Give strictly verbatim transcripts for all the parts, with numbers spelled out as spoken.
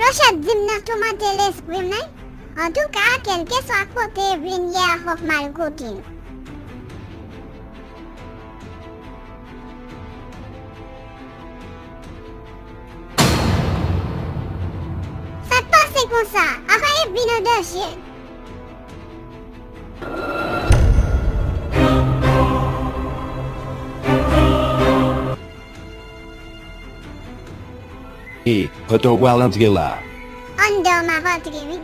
Chat di m nan toumante lespri m wi. Antouka, kèlkeswa kote Evelyn ye a, fòk m al kote l. Sa k pase konsa? Apa Evelyn an danje? E, kote w pral antre la? Anndan m ap antre wi.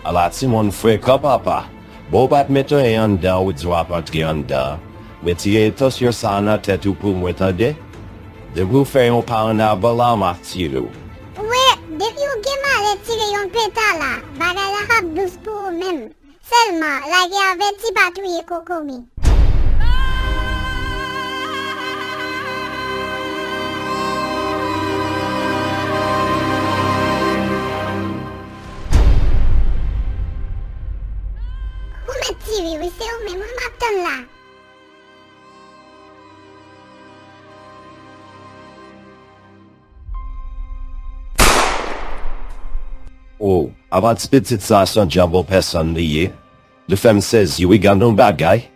Ala timoun frekan papa. Bon, w pa t met anyen anndan, ou di w ap antre anndan. Retire entansyon sa a nan tèt ou pou mwen, tande? Depi w fè yon pa ann avan la, m ap tire w. Ou wè, depi w gen malè tire yon peta la, bagay la p ap dous pou ou menm. Sèlman, lage avèti pa touye kokobe. Ou mèt tire wi, se ou menm wi m ap tann la. O, apa ti pitit sa a se yon djab yon pèsòn li ye? Li fè m sezi wi, gad yon bagay.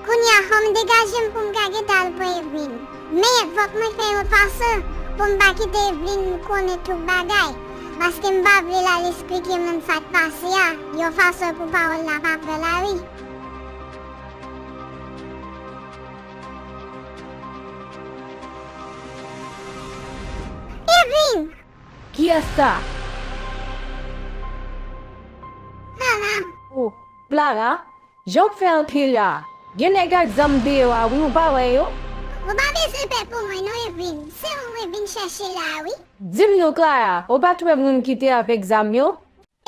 Kounye a, fò m degaje m pou m ka gentan al pran Evelyn. Men, fòk mwen fè yon fason pou m pa kite Evelyn konnen tout bagay, paske m pa vle l al esplike moun sa k pase a, yon fason pou pawòl la pa pran lari. Evelyn! Kiyès sa? Clara. O, Clara, jan w fè antre la? Gen nèg ak zam deyò a wi, ou pa wè yo? Ou pa bezwen pè pou mwen non, Evelyn. Se ou mwen vin chèche la a wi. Di m non, Clara, ou pa t wè moun ki te avèk zam yo?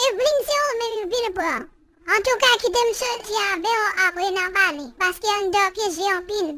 Evelyn, se ou menm yo vin pran. Antouka, kite m soti avè w apre n a pale, paske anndan pyeje anpil.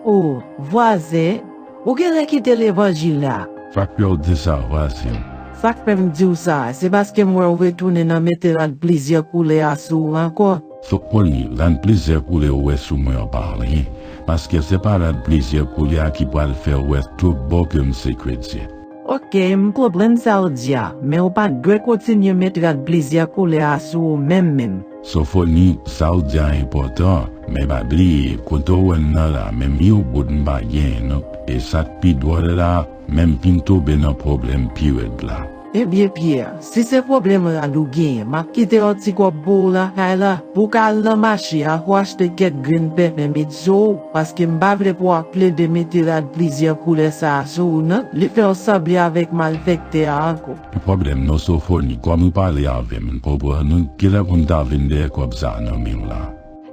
O, vwazen, ou genlè kite levanjil la. Sa k fè w di sa, vwazen? Sa k fè m di w sa, se paske m wè w retounen nan mete rad plizyè koulè a sou ou ankò. Sofoni, rad plizyè koulè ou wè sou mwen an pa anyen, paske se pa rad plizyè koulè a ki pral fè w wè tout bò ke m se kretyen. Oke, m konprann sa w di a, men w pa t dwe kontinye met rad plizyè koulè a sou ou menm menm. Sofoni, sa w di a enpòtan, men pa bliye, kote w wè n nan la, menm yon goud m pa genyen non. E sa k pi dwòl la, men m fin tonbe nan pwoblèm pi rèd la. Ebyen, Pyè, si se pwoblèm rad ou genyen, m ap kite yon ti kòb pou ou lakay la, pou w ka al nan mache a, pou w achte kèk grenn pèpè met sou ou, paske m pa vle pou w ap plede mete rad plizyè koulè sa a sou ou non, li fè w sanble avèk malfèktè a ankò. Gen pwoblèm non, Sofoni, kòm ou pale avè m, m konprann ou, kilè pou m ta vin dèyè kòb sa a nan men w la?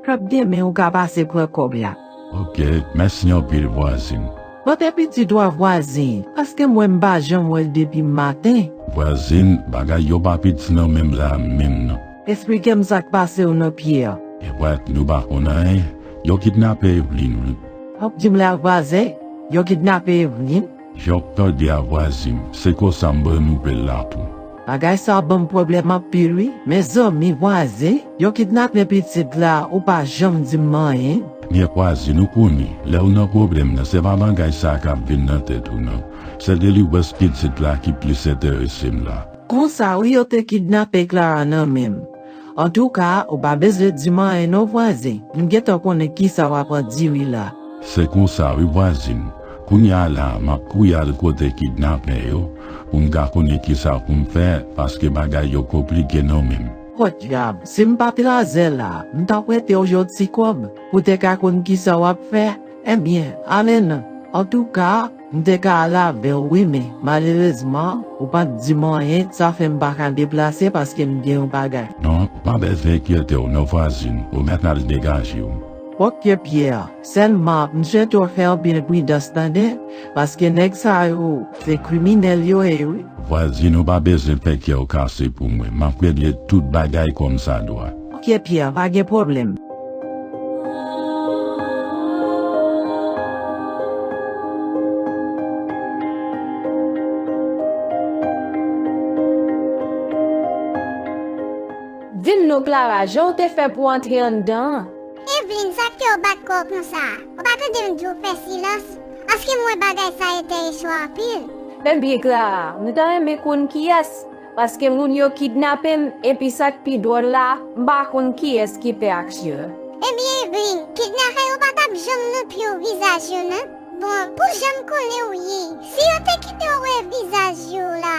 Kòb demen ou ka pase pran kòb la. Oke, mèsi anpil, vwazen. Pote pitit ou a vwazen, paske m wè m pa janm wè l depi maten. Vwazen, bagay yo pa piti nan men m la menm non. Esplike m sa k pase w non, Pyè. Ebwat, nou pa konn anyen. Yo kidnape Evelyn wi. W ap di m la vwazen, yo kidnape Evelyn? Jan w tande a vwazen, se konsa m pran nouvèl la tou. Bagay sa ban m pwoblèm anpil wi. Mezanmi vwazen, yo kidnape pitit la, ou pa janm di m anyen. Men vwazen, ou konnen, lè w nan pwoblèm nan, se pa bagay sa k ap vin nan tèt ou non. Se delivrans pitit la ki plis enterese m la. Konsa wi yo te kidnape Clara nan men m. Antouka, ou pa bezwen di m anyen non vwazen. M gentan konnen kisa w ap andire la. Se konsa wi vwazen. Kounye a la, m ap kouri al kote kidnapè yo, pou m ka konnen kisa pou m fè, paske bagay yo konplike non menm. Podyab, si m pa t razè la, m t ap prete w yon ti kòb, pou w te ka konn kisa w ap fè. Ebyen, ale non. Antouka, m te ka al avè w wi, men malerezman, ou pa t di m anyen, sa fè m pa ka deplase paske m gen yon bagay. Non, pa bezwen enkyete w non vwazin, ou mèt al degaje w. Oke, Pyè. Sèlman, m swete w fè anpil pridans, tande, paske nèg sa yo, se kriminèl yo ye, wi. Vwazin, ou pa bezwen fè kè w kase pou mwen. M ap regle tout bagay kòmsadwa. Oke, Pyè, pa gen pwoblèm. Di m non, Clara, jan w te fè pou w antre anndan an? Evelyn, sa k fè w bat kò w konsa? Ou pa tande m di w fè silans? Paske m wè bagay sa enterese w anpil. Ebyen, Clara, m ta renmen konn kiyès, paske moun yo kidnape m, epi sa k pi dwòl la, m pa konn kiyès ki fè aksyon an. Ebyen, Evelyn, kidnapè yo pa t ap janm montre w vizaj yo, non. Bon, pou jan m konnen w ye, si yo te kite w wè vizaj yo la,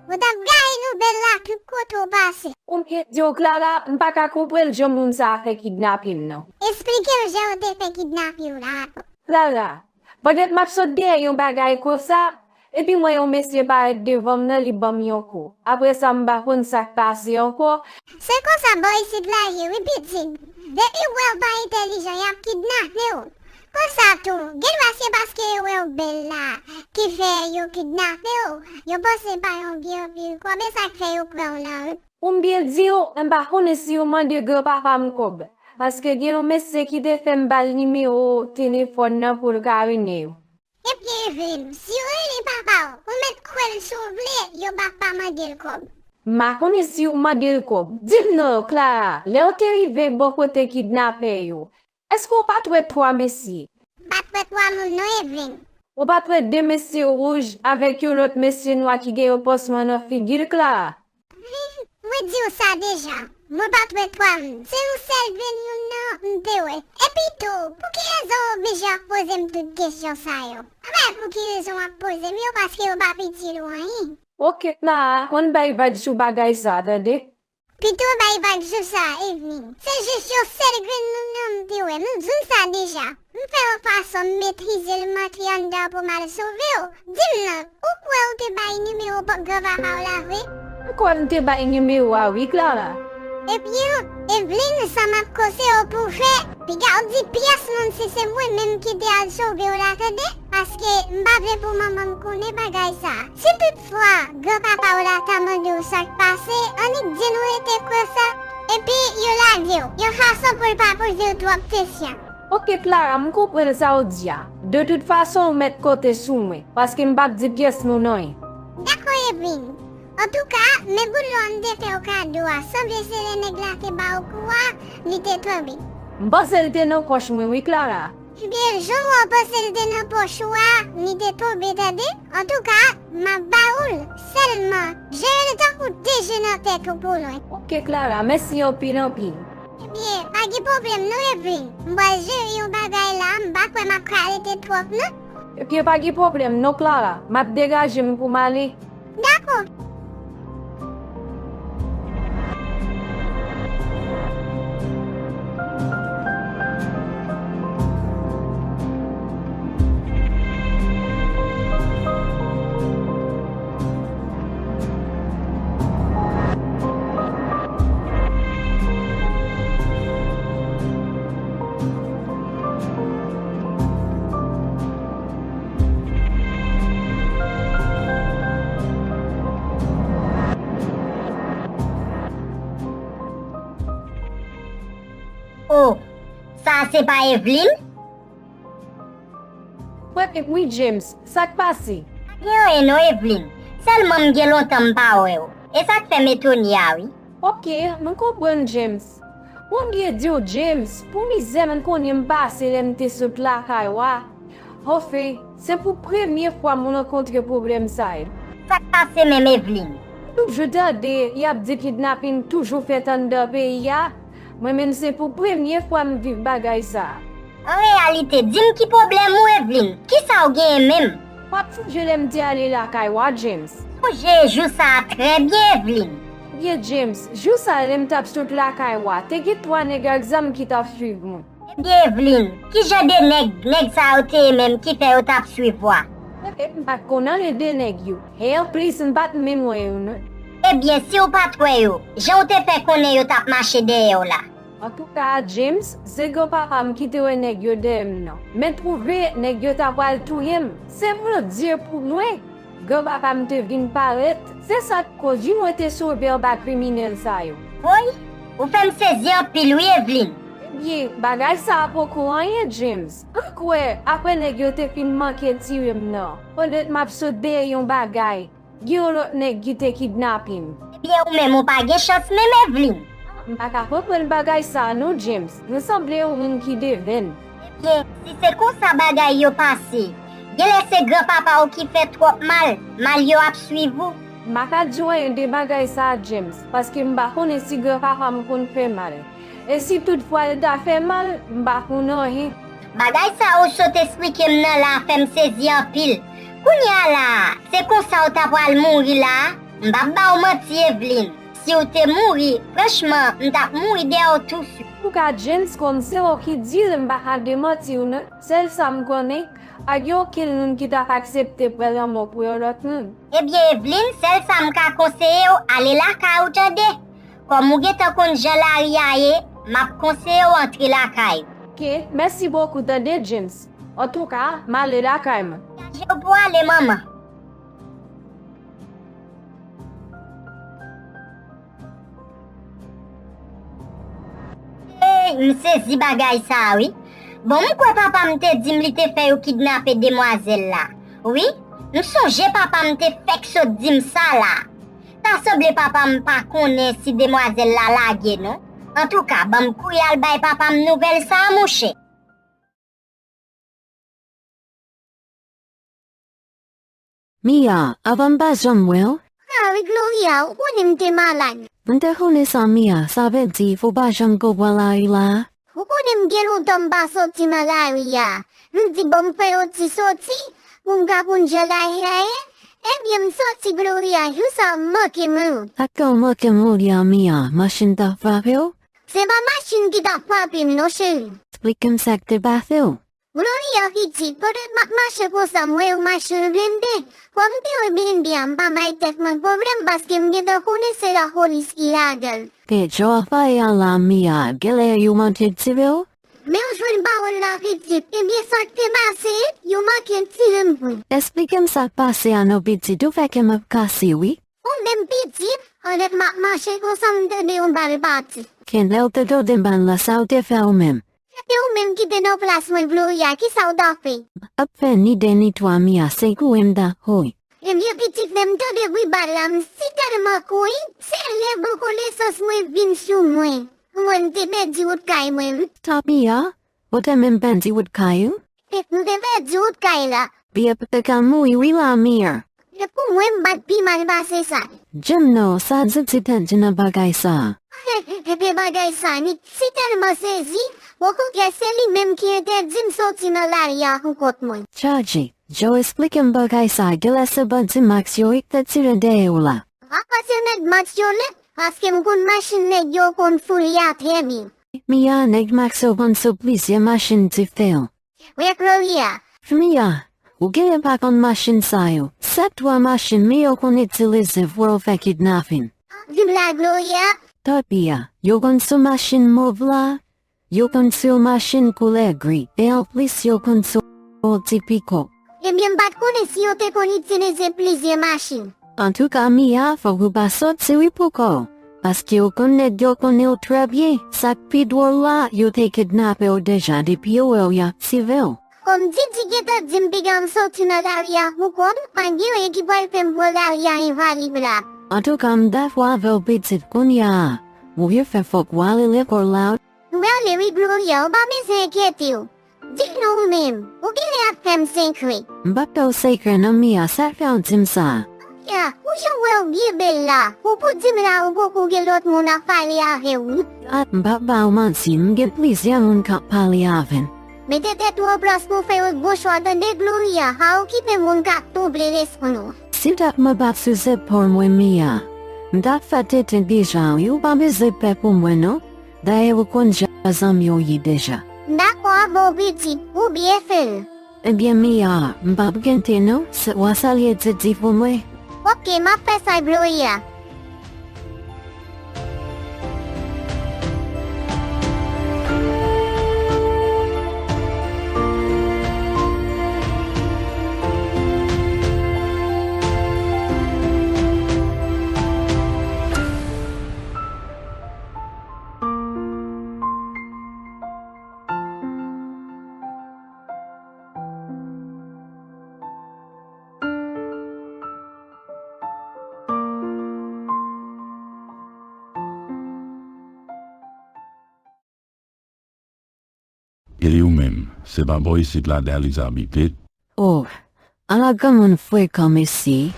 ou t ap gaye nouvèl la tout kote w pase. Ou byen di w, Clara, m pa ka konprann jan moun sa a fè kidnape m nan. Esplike m jan yo te fè kidnape w la. Clara, pandan m ap sot dèyè yon bagay konsa, epi m wè yon mesye parèt devan m nan, li ban m yon kou. Apre sa, m pa konn sa k pase ankò. Se konsa bò isit la ye, wi, pitit. Depi yo wè w pa entèlijan, y ap kidnape w. Konsa tou, gendwa se paske yo wè w bèl la ki fè yo kidnape w. Yo panse pa yon gen anpil kòb, e sa k fè yo pran w nan ri. Pou m byen di w, m pa konnen si yo mande granpapa m kòb, paske gen yon mesye ki te fè m ba l nimewo telefòn nan pou l ka rele yo. Ebyen, Evelyn, si yo rele papa w, ou mèt kwè l si w vle, yo p ap pa mande l kòb. M pa konnen si yo mande l kòb. Di m non, Clara, lè w te rive bò kote kidnapè yo, èske w pa t wè twa mesye? M pa t wè twa moun non, Evelyn. Ou pa t wè de mesye wouj avèk yon lòt mesye nwa ki gen yon pansman nan figi l, Clara? Mwen di w sa deja, mwen pa t wè twa moun. Se yon sèl grenn youn nan m te wè. Epi tou, pou ki rezon w oblije ap poze m tout kesyon sa yo? Anben, pou ki rezon w ap poze m yo, paske yo p ap itil ou anyen. Oke, Clara, ann bay vag sou bagay sa, tande? Pito w bay vag sou sa, Evelyn. Se jis yon sèl grenn moun nan m te wè. M di w sa deja. M fè yon fason m metrize l, m antre anndan pou m al sove w. Di m non, ou kwè ou te bay nimewo granpapa w la vre? M kwè m te bay nimewo a wi, Clara. Ebyen, Evelyn, sa m ap konseye w pou w fè, piga w di pyès moun si se mwen menm ki te al sove w la, tande? Paske m pa vle pou manman m konnen bagay sa. Si toutfwa granpapa w la ta mande w sa k pase, annik di l ou rete kwè sa, epi yo lage w, yon fason pou l pa poze w twòp kesyon. Oke, Clara, m konprann sa w di a. De tout fason, ou mèt konte sou mwen, paske m p ap di pyès moun anyen. Dakò, Evelyn. Antouka, men boul lò m te fè w kado a, sanble se lè nèg la te ba w kou a, li te tonbe. M panse l te nan pòch mwen wi, Clara. Ebyen, jan w wè w panse l te nan pòch ou a, li te tonbe, tande? Antouka, m ap ba ou l, sèlman jere l tankou de je nan tèt ou pou lwen. Oke, Clara, mèsi anpil, anpil. Ebyen, pa gen pwoblèm non, Evelyn. M pral jere yon bagay la, m pa kwè m ap ka rete twòp non. Ebyen, pa gen pwoblèm non, Clara. M ap degaje m pou m ale. Dakò. Oh, sa se pa Evelyn? Wi, James, sa k pase? Pa gen anyen non, Evelyn. Sèlman m gen lontan m pa wè w. E sa k fè m etone a, wi. Oke, m konprann, James. Mwen byen di w, James, pou mizè m konnen m pase lè m te sot lakay w a. Anfen, se pou premye fwa m rankontre pwoblèm sa yo. Sa k pase menm, Evelyn? M toujou tande y ap di kidnapin toujou fèt anndan peyi a. Mwen menm se pou premye fwa m viv bagay sa a. An reyalite, di m ki pwoblèm ou, Evelyn? Kisa w genyen menm? W ap sonje lè m te ale lakay w a, James? Sonje jou sa a trè byen, Evelyn. Ebyen, James, jou sa a lè m t ap sot lakay w a, te gen twa nèg ak zam ki t ap swiv mwen. Ebyen, Evelyn, ki jan de nèg, nèg sa yo te ye menm ki fè yo t ap swiv w a? E m pa t konn anyen de nèg yo. E anplis, m pa t menm wè yo non. Ebyen, si w pa t wè yo, jan w te fè konnen yo t ap mache dèyè w la? Antouka, James, se granpapa m ki te wè nèg yo dèyè m nan. Men twouve, nèg yo ta pral touye m. Se Bondye pou mwen! Granpapa m te vin parèt. Se sa k koz wi mwen te sove anba kriminèl sa yo. Woy, ou fè m sezi anpil wi, Evelyn. Ebyen, bagay sa a poko anyen, James. Ou kwè, apre nèg yo te fin manke tire m nan, pandan m ap sot dèyè yon bagay, gen yon lòt nèg ki te kidnape m. Ebyen, ou menm ou pa gen chans menm, Evelyn. M pa ka konprann bagay sa a non, James. Nou sanble yon moun ki devèn. Ebyen, si se konsa bagay yo pase, genlè se granpapa w ki fè twòp mal, mal yo ap swiv ou. M pa ka di w anyen de bagay sa a, James, paske m pa konnen si granpapa m konn fè mal. E si toutfwa l ta fè mal, m pa konn anyen. Bagay sa a ou sot esplike m nan la a fè m sezi anpil. Kounye a la a, se konsa w ta pral mouri la a? M p ap ba w manti, Evelyn. Si w te mouri, franchman, m t ap mouri dèyè w tou swit. Antouka, James, kòm se ou ki di l, m pa ka demanti w non. Sèl sa m konnen, pa gen okenn moun ki t ap aksepte pran lanmò pou yon lòt moun. Ebyen, Evelyn, sèl sa m ka konseye w, ale lakay ou, tande. Kòm ou gentan konn jan lari a ye, m ap konseye w antre lakay ou. Oke, mèsi bokou, tande, James. Antouka, m ale lakay mwen. Degaje w pou w ale, manman. Ey, m sezi bagay sa a, wi. Bon, m kwè papa m te di m li te fè yo kidnape demwazèl la. Wi, m sonje papa m te fèk sot di m sa la. Ta sanble papa m pa konnen si demwazèl la lage, non. Antouka, ban m kouri al bay papa m nouvèl sa a, monchè. Mia, avan m pa janm wè w. A wi, Gloria, ou konnen m te malad. M te konnen sa, Mia, sa vle di ou pa janm konprann lari la a? Ou konnen m gen lontan m pa soti nan lari a. M di bon m fè yon ti soti pou m ka konn jan lari a ye. Ebyen, m soti, Gloria, jou sa a m manke mouri. Atò w manke mouri a, Mia, machin t ap frape w? Se pa machin ki t ap frape m non, cheri. Eksplike m sa k te pase w. Gloria, pitit, pandan m ap mache konsa, m wè yo mache blende. Kòm m te wè blende a, m pa bay tèt mwen pwoblèm paske m gentan konnen se lapolis ki ladan l. Ke jan w ap pale a la, Mia, genlè yo manke tire w? Men w jwenn pawòl la, pitit. Ebyen, sa k te pase, yo manke tire m vre. Eksplike m sa k pase a non, pitit, ou fè kè m ap kase, wi. Ou menm, pitit, pandan m ap mache konsa, m tande yon bal pati. Ke lè w te tande bal la, sa w te fè ou menm? Epi ou menm ki te nan plas mwen, Gloria, kisa w ta fè? M p ap fè ni de ni twa, Mia, se kouri m ta kouri. Ebyen, pitit, lè m tande bri bal la, m sitèlman kouri, se lè bon konesans mwen vin sou mwen. Mwen, m te pèdi wout kay mwen, wi. Tan, Mia, ou te menm pèdi wout kay ou? M te pèdi wout kay la. Byen, ou te ka mouri wi la, Mia. E pou mwen, m pa t pi mal pase sa. Di m non, sa di ti tèt di nan bagay sa a? Ebyen, bagay sa a, m sitèlman sezi, okontrè se li menm ki entèdi m soti nan lari a pou kont mwen. Tchaji, Joe, eksplike m bagay sa a, genlè se bandi Max yo wi k te tire dèyè w la. Apa se nèg Max yo nèt, paske m konn machin nèg yo konn foule a trè byen. Mia, nèg Max yo konn sou plizyè machin diferan. Wi, Gloria. Mia, ou genlè pa konn machin sa yo. Se twa machin men yo konn itilize pou yo fè kidnapin. Di m la, Gloria. Tanpri a, yo konn sou machin mov la, yo konn sou machin koulè gri, e anplis yo konn sou yon ti pikòp. Ebyen, m pa t konnen si yo te konn itilize plizyè machin. Antouka, Mia, fòk ou pa soti wi pou kò w, paske ou konn nèg yo konnen w trè byen. Sa k pi dwòl la, yo te kidnape w deja depi yo wè w y ap tire w. Kòm Didi gentan di m piga m soti nan lari a pou kò m, pa gen anyen ki pral fè m pran lari a envaliv la. Antouka, m dakò avè w pitit, kounye a, ou byen fè fòk w ale lekòl la. M prale wi, Gloria, ou pa bezwen enkyete w. Di m non ou menm, ou genlè ap fè m sekrè. M p ap fè w sekrè non, Mia, sa k fè w di m sa? Ya, ou jan m wè w byen bèl la, ou pou di m la ou poko gen lòt moun ap pale avè w wi. A, m p ap ba w manti, m gen plizyè moun k ap pale avè m. Mete tèt ou an plas pou w fè yon bon chwa, tande, Gloria. Pa okipe moun k ap twouble lespri w. Si dat mwen pa t sou zepòl mwen, Mia, m t ap fè tenten deja wi, ou pa bezwen pè pou mwen non. Dayè ou konn jan zanmi w ye deja. Dakò, bon pitit, ou byen fè l. Ebyen Mia, m p ap gen tan non, se w a salye Didi pou mwen. Oke, m ap fè sa, Gloria. E li ou menm, se pa bò isit la Daliz abite? Oh, ala granmoun frekan mesye.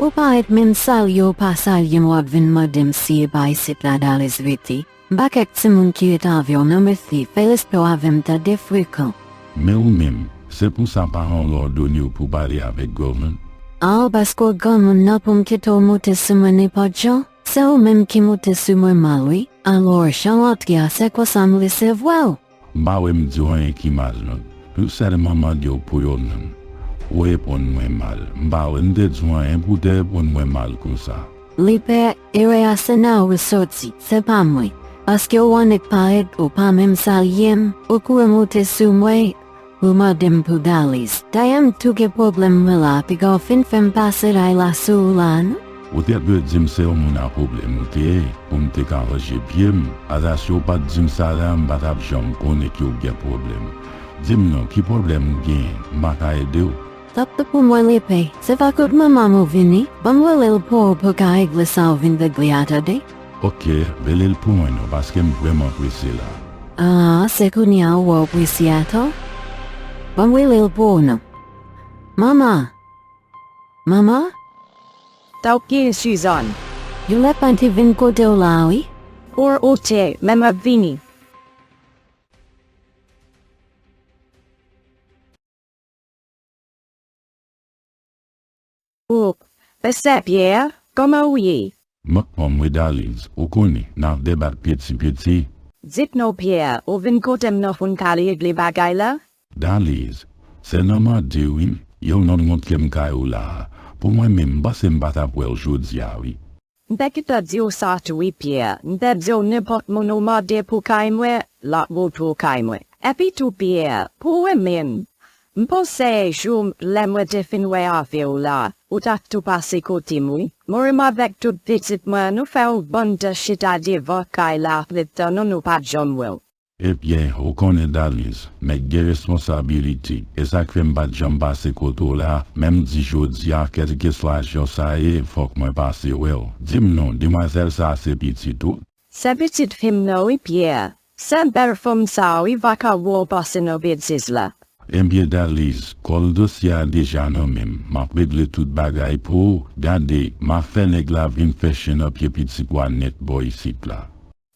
Ou parèt menm salye ou pa salye m, w ap vin mande m si e pa isit la Daliz rete. M pa kèk timoun ki ret avè w non mesye, fè respè w avè m tande frekan. Men ou menm, se pou sa paran w òdone w pou pale avèk granmoun? Ah, paske w granmoun nan pou m kite w moute sou mwen nenpòt jan? Se ou menm ki moute sou mwen mal wi. Alò, jan w antre a, se konsa m resevwa w? M pa wè m di w anyen ki mal non. M sèlman mande w pou yo non. Ou reponn mwen mal. M pa wè m te di w anyen pou w te reponn mwen mal konsa. Li pè, erè a se nan ou l soti, se pa mwen. Paske ou annik parèt, ou pa menm salye m, ou kouri moute sou mwen, ou mande m pou Daliz. Dayè m tou gen pwoblèm mwen la, piga w fin fè m pase lay la sou ou la non. Ou te dwe di m se yon moun a pwoblèm ou te ye, pou m te ka ranje pye m. Ata si w pa t di m sa la, m pa t ap janm konnen ke w gen pwoblèm. Di m non, ki pwoblèm ou genyen? M pa ka ede w. Tanpri pou mwen, Li pè, se pa kot manman m ou vini? Ban m rele l pou ou pou ka regle sa ou vin regle a tande. Oke, rele l pou mwen non, paske m vrèman prese la. Ah, se kounye a ou wè w prese atò? Ban m rele l pou ou non. Manman! Manman? Tanpri, Suzanne. Yon lè panti vin kote w la wi. Ou, ou te, men m ap vini. O, Mesye Pierre, kòman ou ye? M anfòm wi Daliz, ou konnen, n ap debat piti piti. Di m non Pierre, ou vin kote m nan pou n ka regle bagay la? Daliz, se nan mande wi, yo nan montre m kay ou la. Pou mwen menm, m panse m pa t ap wè w jodi a wi. M te gentan di w sa tou wi Pierre, m te di w nenpòt moun ou mande pou kay mwen, l ap montre w kay mwen. Epi tou Pierre, pou ou menm, m panse jou lè mwen te fin wè avè w la, ou t ap tou pase kote m wi. Mwen menm avèk tout pitit mwen, nou fè yon bann tan chita devan kay la ap ret tann ou, nou pa t janm wè w. Ebyen, ou konnen Daliz, nèg gen responsabilite, e sa k fè m pa t janm pase kote w la, men m di jodi a, kèlkeswa jan sa ye, fòk mwen pase wè w. Di m non, demwazèl sa a se pitit ou? Se pitit fi m nan wi Pierre, se bèl fanm sa a wi, vakabon an pase nan betiz la. Ebyen Daliz, kòl dosye a deja nan men m, m ap regle tout bagay pou ou, gade, m ap fè nèg la vin fè chen nan pye pitit ou a nèt bò isit la.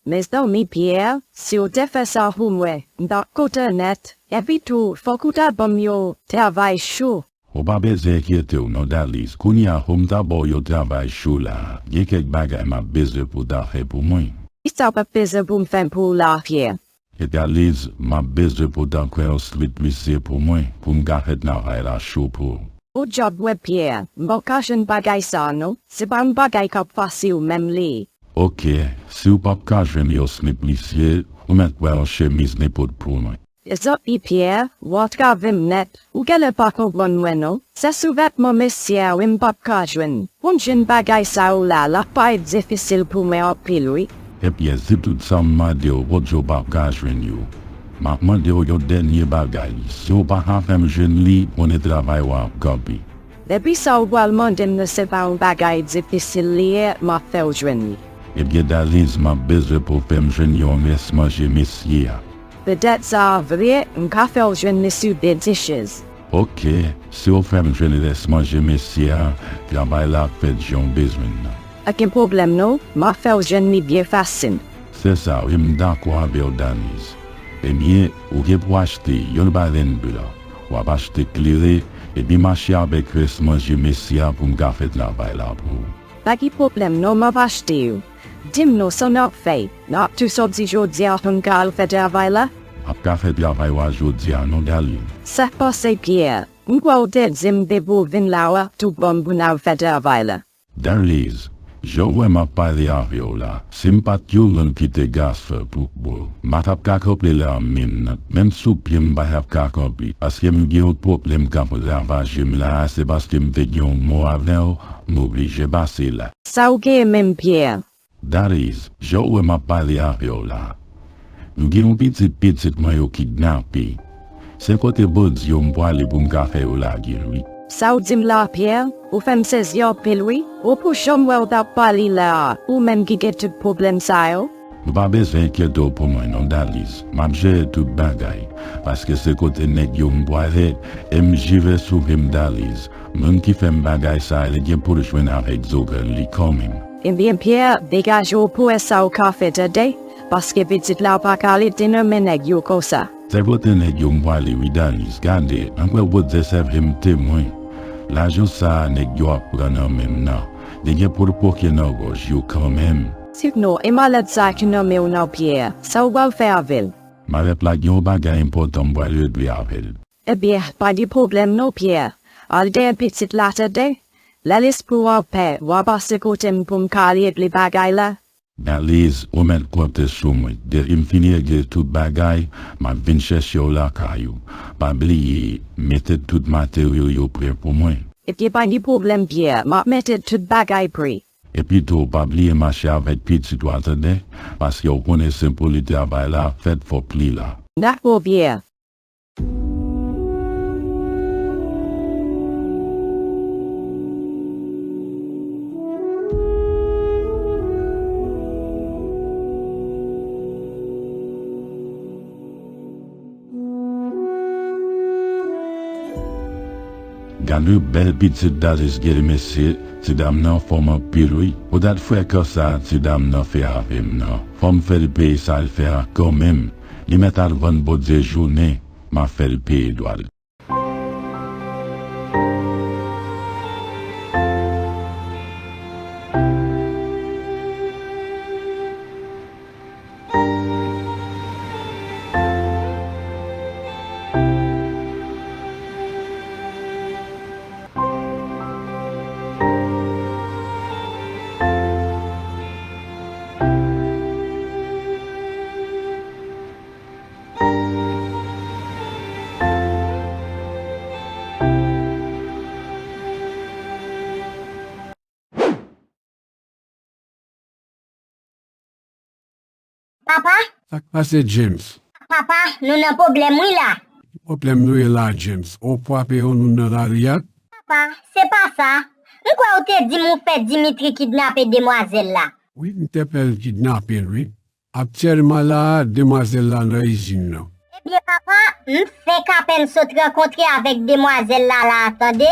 Mezanmi Pierre, si w te fè sa pou mwen, m t ap kontan nèt. Epi tou, fòk ou ta ban m yon travay cho. Ou pa bezwen enkyete w non Daliz, kounye a fò m ta ba w yon travay cho la, gen kèk bagay m ap bezwen pou w ta fè pou mwen. Kisa w ap bezwen pou m fè pou w la Pierre? E Daliz, m ap bezwen pou w ta kwè yon siplisye pou mwen, pou m ka fè travay la cho pou ou. O djab mwen Pierre, m p ap ka jwenn bagay sa a non, se pa yon bagay k ap fasil menm li. Oke, si w p ap ka jwenn yon siplisye, ou mèt pran yon chemiz nenpòt pou mwen. Mezanmi Pierre, ou antrave m nèt, ou genlè pa konprann mwen non, se souvètman mesye a wi m p ap ka jwenn. Pou m jwenn bagay sa yo la, l ap parèt difisil pou mwen anpil wi. Ebyen, si tout sa m mande w, ou di w p ap ka jwenn yo, m ap mande w yon dènye bagay. Si w pa ka fè m jwenn li, konnen travay ou a ap kanpe. Depi sa ou pral mande m nan se pa yon bagay difisil li ye, m ap fè w jwenn li. Ebyen, Daliz, m ap bezwen pou w fè m jwenn yon rès manje mesye a. Petèt sa a vre, m ka fè w jwenn li sou de dishes. Oke, si w fè m jwenn rès manje mesye a, travay la ap fèt jan w bezwen l nan. Pa gen pwoblèm non, m ap fè w jwenn li byen fasil. Se sa wi, m dakò avè w Daliz. Ebyen, ou gen pou achte yon balèn blan. W ap achte klere, epi mache avèk rès manje mesi a pou m ka fè travay la pou ou. Pa gen pwoblèm non, m ap achte yo. Di m non sa n ap fè. N ap tou sòti jodi a pou n ka al fè travay la? M ap ka fè travay w a jodi a non, Daliz. Sa k pase, Pyè? M kwè w te di m depi w vin la w ap tou ban m pou n al fè travay la. Daliz, jan w wè m ap pale avè w la, si m pa t yon moun ki te gason pou ou, m pa t ap ka kanpe la menm non. Menm sou pye m pa t ap ka kanpe, paske m gen yon pwoblèm k ap ravaje m la a, se paske m te gen yon mo avè w, m oblije pase la. Sa w genyen menm, Pyè? Daliz, jan w wè m ap pale avè w la, m gen yon pitit pitit mwen yo kidnape. Se kote Bondye m pwale pou m ka fè yo lage l wi. Sa w di m la, Pyè? Ou fè m sezi anpil wi. Ou pou janm wè w t ap pale la a, ou menm ki gen tout pwoblèm sa yo? Ou pa bezwen enkyete w pou mwen non, Daliz. M ap jere tout bagay, paske se kote nèg yo m pwale, e m jire sou vi m, Daliz. Moun ki fè m bagay sa a, li gen pou l jwenn avèk zo grenn li kanmenm. Ebyen, Pyè, degaje w pou w wè sa w ka fè, tande, paske pitit la pa ka rete nan men nèg yo konsa. Se kote nèg yo m pwale wi, Daliz. Gade, ann pran Bondye sèvi m temwen. Lajan sa a nèg yo ap pran nan men m nan, li gen pou l poke nan gòj yo kanmenm. Sinon, e malèt sa a ki nan men w nan, Pyè, sa w pral fè avè l? Malèt la gen yon bagay enpòtan m pral regle avè l. Ebyen, pa gen pwoblèm non, Pyè. Al dèyè pitit la, tande. Lè lespri w anpè, w a pase kote m pou m ka al regle bagay la. Daliz, ou mèt konte sou mwen. Depi m fin regle tout bagay, m ap vin chèche w lakay ou. Pa bliye, mete tout materyo yo prè pou mwen. Ebyen, pa gen pwoblèm, Pyè. M ap mete tout bagay prè. Epi tou, pa bliye mache avèk pitit ou a, tande, paske w konnen se pou li travay la ap fèt, fòk li la. Dakò, Pyè. Gade bèl pitit Daliz gen, mesye, ti dam nan anfòm anpil wi. Poutèt frekan sa a ti dam nan fè avè m nan, fò m fè l peye sa l fè a kanmenm. Li mèt al vann Bondye jounen, m ap fè l peye dwa l. Papa? Sa k pase, James? Papa, nou nan pwoblèm wi la. Ki pwoblèm nou ye la, James? Ou frape yon moun nan lari a? Papa, se pa sa. M kwè ou te di m ou fè Dimitri kidnape demwazèl la. Wi, m te fè l kidnape l, wi. Aktyèlman la a, demwazèl la nan izin nan. Ebyen, papa, m fenk apèn sot rankontre avèk demwazèl la la a, tande.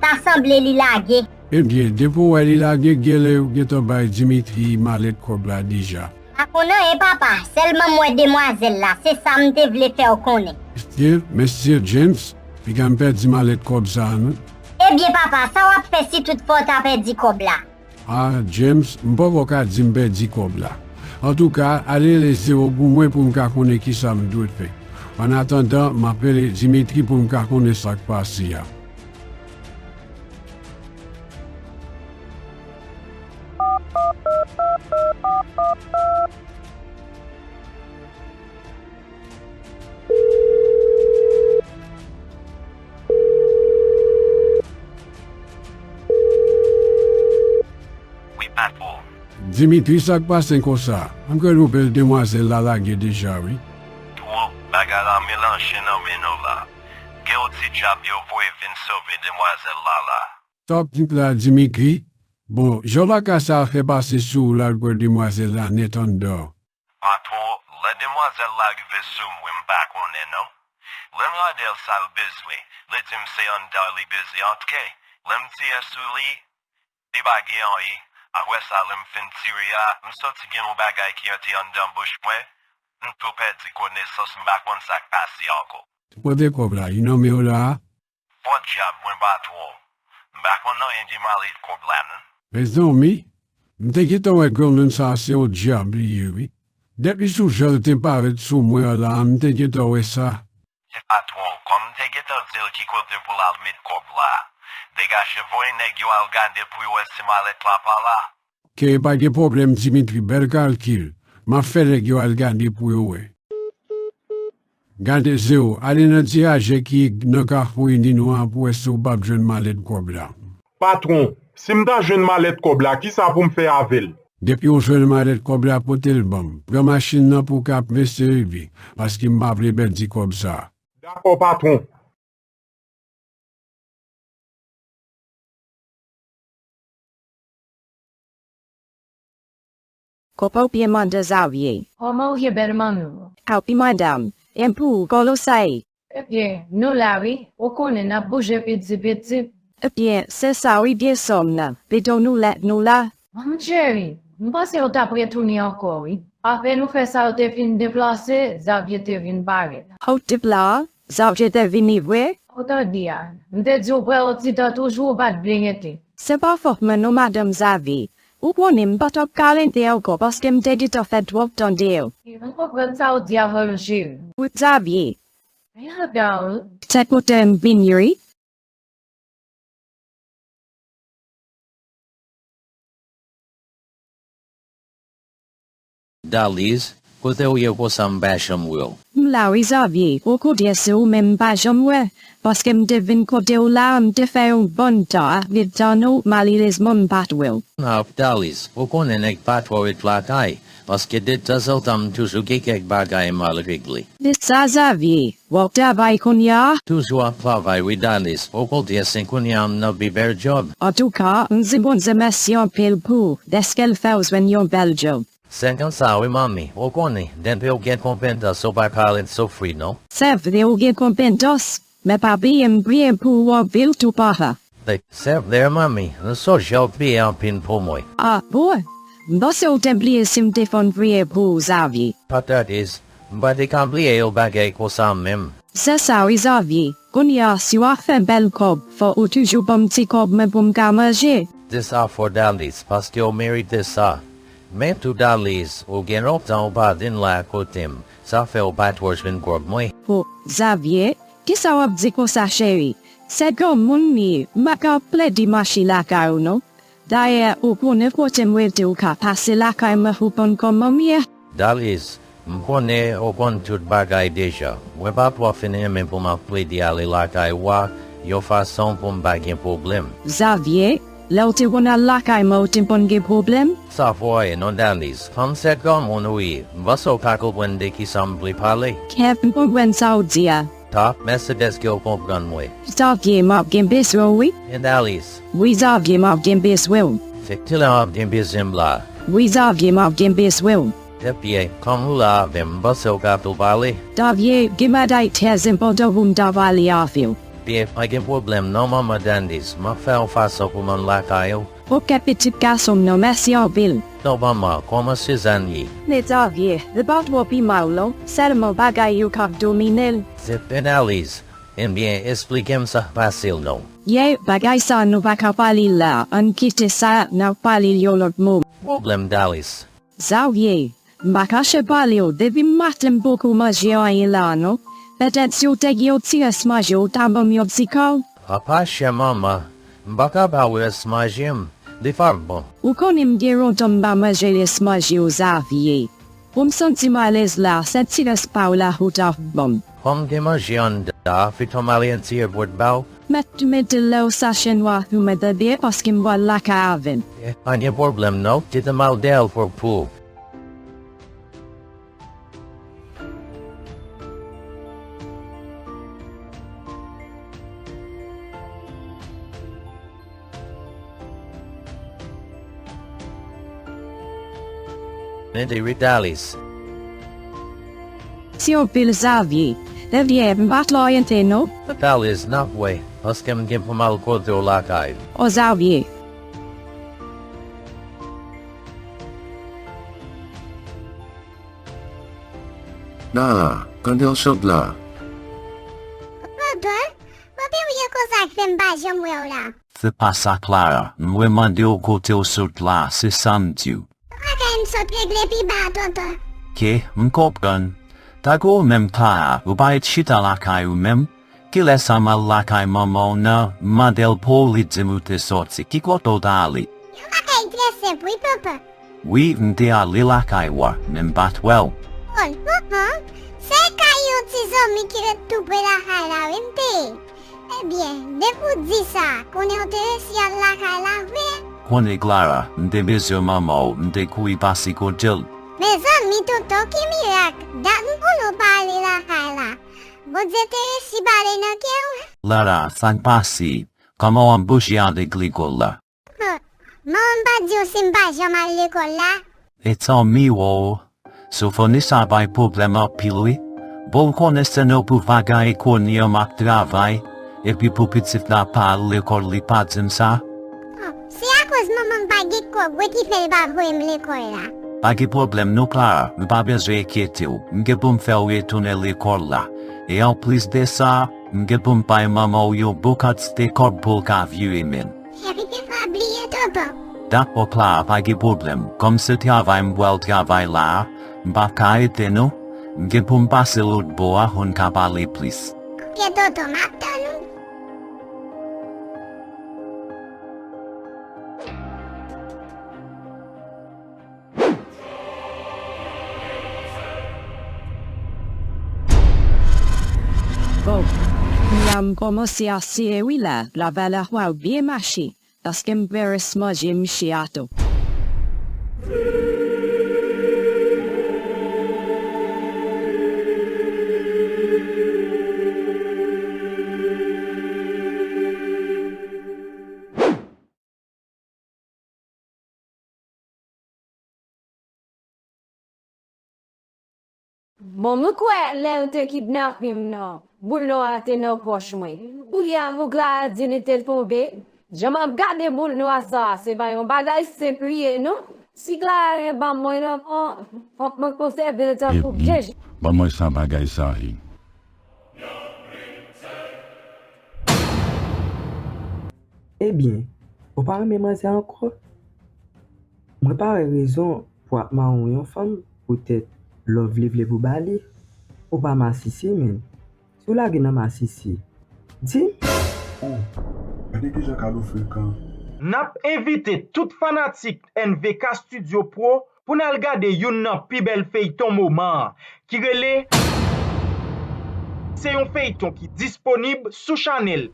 Ta sanble li lage. Ebyen, depi w wè li lage, genlè yo gentan bay Dimitri malèt kòb la deja. Pa konn anyen, papa. Sèlman m wè demwazèl la. Se sa m te vle fè w konnen. Mesye, mesye James, piga m pèdi malèt kòb sa a, non. Ebyen, papa, sa w ap fè si toutfwa w ta pèdi kòb la? Ah, James, m poko ka di m pèdi kòb la. Antouka, ale rele zewo pou mwen pou m ka konnen kisa m dwe fè. Annatandan, m ap rele Dimitri pou m ka konnen sa k pase a. Wi, patwon. Dimitri, sa k pase konsa? M kwè nouvèl demwazèl la lage deja, wi. Twòp bagay la melanje nan men nou la. Gen yon ti djab yo voye vin sove demwazèl la la. Sa w ap di m la, Dimitri? Bon, jan bagay sa a fè pase sou ou la, l pran demwazèl la nèt anndan. Patwon, lè demwazèl la rive sou mwen, m pa konnen non. Lè m mande l sa l bezwen, li di m se anndan li bezwen antre. Lè m tire sou li, li pa gen anyen. Apre sa, lè m fin tire a, m santi gen yon bagay ki antre anndan bouch mwen. M tou pèdi konesans, m pa konn sa k pase ankò. Kote kòb la? Li nan men w la a? Pòdyab, mwen pa twò. M pa konn anyen de malèt kòb la, non. Mezanmi, m te gentan wè granmoun sa a se yon dyab li ye, wi. Depi sou jan l te parèt sou mwen an la a, m te gentan wè sa. Se patwon, kòm m te gentan di l ki kote pou l al met kòb la. Degaje, voye nèg yo al gade pou yo wè si malèt la pa la. Ke pa gen pwoblèm, Dimitri, bèl kalkil. M ap fè nèg yo al gade pou yo wè. Gade, Zewo, ale nan ti raje ki nan kafou Inino an pou wè si w p ap jwenn malèt kòb la. Patwon, si m ta jwenn malèt kòb la, kisa pou m fè avè l? Depi w jwenn malèt kòb la, pote l ban m. Pran machin nan pou w ka ap mesye rive, paske m pa vle pèdi kòb sa a. Dakò, patwon. Kòman w ye, madan Zavye? Kòman w ye, bèl manmi? Awi, madanm. E pou ou, kòman sa ye? Ebyen, nou la wi. Ou konnen n ap bouje piti piti. Ebyen, se sa wi, byen sòm nan. Pito nou lèt nou la. Manmi cheri, m panse w t ap retounen ankò wi. Apre nou fè sa, yo te fin deplase, Zavye te vin parèt. Ou t ap la? Zavye te vini vre? Ou tande a, m te di w pran yon ti tan toujou, ou pa t vle rete. Se pa fòt mwen non, madanm Zavye. Ou konnen m pa t ap ka rete ankò paske m te gentan fè twòp tan de ou. M konprann sa w di a vre, cheri. Wi, Zavye. Men adan, wi. Se kote m vin ri. Daliz, kote w ye konsa m pa janm wè w? M la wi, Zavye, ou konnen se ou menm m pa janm wè, paske m te vin kote w la a, m te fè yon bon tan ap vin tann ou, malerezman m pa t wè w. Ap, Daliz, ou konnen nèg pa twò ret lakay, paske detanzantan m toujou gen kèk bagay m al regle. Se sa, Zavye. W ap travay kounye a? Toujou ap travay wi, Daliz. Ou konnen se kounye a m nan pi bèl djòb. Antouka, m di Bondye mèsi anpil pou, dèske l fè w jwenn yon bèl djòb. Se konsa wi, manmi. Ou konnen, depi w gen konpetans, ou pa ka ret soufri non. Se vre, ou gen konpetans, men pa bliye m priye pou ou anpil tou, papa. Se vre, manmi, m sonje w priye anpil pou mwen. A bon? M panse w te bliye si m te fon priye pou ou, Zavye. Patèt, m pa te ka bliye yon bagay konsa menm. Se sa wi, Zavye. Kounye a, si w ap fè bèl kòb, fò ou toujou ban m ti kòb mwen pou m ka manje. Di sa fò, Daliz, paske w merite sa. Men tou, Daliz, ou gen lontan ou pa vin la kote m. Sa fè w pa twò jwenn kòb mwen. O, Zavye, kisa w ap di konsa, cheri? Se granmoun m ye, m pa ka ap plede mache lakay ou non. Dayè, ou konnen kote m rete, ou ka pase lakay mwen pou konn kòman m ye. Daliz, m konnen ou konn tout bagay deja. Mwen pa twò fin renmen pou m ap plede ale lakay ou a, yon fason pou m pa gen pwoblèm. Zavye, lè w te konn al lakay mwen, ou te konn gen pwoblèm? Sa vre non, Daliz. Kòm se granmoun ou ye, m panse w ka konprann de kisa m vle pale. Kèt, m konprann sa w di a. Ta, mèsi dèske w konprann mwen. Zavye, m ap gen bezwen w wi. E Daliz? Wi, Zavye, m ap gen bezwen w. Se kilè w ap gen bezwen m la? Wi, Zavye, m ap gen bezwen w. Ebyen, kòm ou la avè m, m panse w ka tou pale. Zavye, gen bagay trè enpòtan pou m ta pale avè w. Byen, pa gen pwoblèm non, manman Daliz. M ap fè yon fason pou m al lakay ou. Oke, pitit gason m nan, mèsi anpil. Non, manman, kòman Sizàn ye? Men Zavye, li pa twò pi mal non, sèlman bagay yo k ap domine l. Se Daliz. Ebyen, esplike m sa k pase l non. Ye, bagay sa a nou pa ka pale l la, ann kite sa, n a pale l yon lòt moman. Pwoblèm, Daliz. Zavye, m pa kache pale w, depi maten m poko manje anyen la non. Petèt si w te gen yon ti rès manje, ou ta ban m yon ti kòb. Papa chè, manman, m pa ka ba w rès manje m, li pa bon. Ou konnen m gen lontan m pa manje rès manje yo, Zavye. Pou m santi m alèz la, se ti rès pa w la ou ta ban m. Kòm gen manje anndan, pito m al retire bwèt ba w. Mèt mete l nan yon sachè nwa pou mwen tande, paske m pral lakay avè l. Eh, pa gen pwoblèm non, kite m al dèyè l pou, pou ou. Men de Vitalis. Si w pil Zavye, ebyen, m pa t lòyente non. Vitalis, n ap wè, paske m gen pou m al kote w lakay. O Zavye. Clara, kote w sot la? Antoine, mwen pi wye konsa k fè m pa janm wè w la. Se pa sa, Clara. Mwen mande w kote w sot la, se sa m di w. Bagay m sot regle pi ba, tonton. Ke, m konprann. Tankou ou menm, Clara, ou pa ret chita lakay ou menm? Kilès a m al lakay manman w nan, m mande l pou w, li di m ou te sòti. Ki kote w t ale? Yon bagay trè senp, wi, papa. Wi, m te ale lakay w, men m pa t wè w. O, papa, se kay yon ti zanmi ki ret tou pre lakay la, wi, m te ye. Ebyen, depi w di sa, konnen w te resi al lakay la vre? Konnen, Clara, m te bezwen manman w, m te kouri pase kote l. Mezanmi, tonton, ki mirak! Dat m konnen w pa ale lakay la. Bondye te resi pale nan kè w. Clara, sa k pase? Kòman w ap bouje avèk lekòl la? Hum, manman m pa t di w si m pa janm al lekòl la? E tanmiwo, Sofonisa bay pwoblèm anpil wi. Bon, ou konnen se nan pou bagay kounye a m ap travay, epi pou pitit la pa al lekòl li pa di m sa. Hum, se akoz manman m pa gen kòb wi ki fè l pa voye m lekòl la. Pa gen pwoblèm non, Clara, ou pa bezwen enkyete w. M gen pou m fè w retounen lekòl la. E anplis de sa, m gen pou m bay manman w yon bon kantite kòb pou l ka vire men. Evite pa bliye, tonton. Dakò, Clara, pa gen pwoblèm. Kòm se travay m pral travay la a, m p ap ka rete non. M gen pou m pase lòt bò a pou n ka pale plis. Oke, tonton, m ap tann ou. Bon, kounye a m kòmanse asire wi la, lavalè a byen mache, paske m pè rès manje misye a tou. Bon, mwen kwè lè yo te kidnape m nan, boul nò a te nan pòch mwen. Kounye a, boug la di li te tonbe. Jan m ap gade boul nò a sa a, se pa yon bagay senp li ye, non. Si Clara gen ban mwen nan, fòk mwen konsève l tankou byen. Ban mwen sa bagay sa a. Ebyen, ou pa renmen manzè ankò? Mwen pa wè rezon pou ap mawon yon fanm poutèt love li vle pou ba li. Ou pa masisi, menn. Si w lage nan masisi, di m. Oh, gade kijan Kalo frekan. N ap envite tout fanatik N V K Studio Pro pou n al gade youn nan pi bèl feyton moman an, ki rele Se yon feyton ki disponib sou chanèl.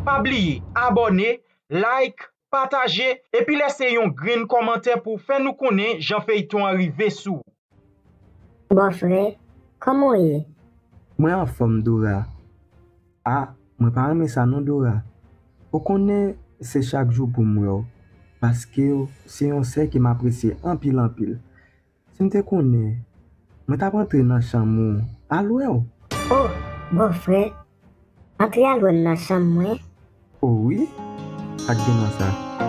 Pa bliye abòne, like, pataje, epi lèse yon grenn kòmantè pou w fè nou konnen jan feyton an rive sou ou. Bòfrè, kòman w ye? Mwen anfòm, Dora. A, mwen pa renmen sa non, Dora. Ou konnen se chak jou pou m wè w, paske w se yon sè ke m apresye anpil, anpil. Si m te konnen, mwen t ap antre nan chanm ou al wè w. O, bòfrè, antre al wè m nan chanm mwen? O wi, sa k gen nan sa?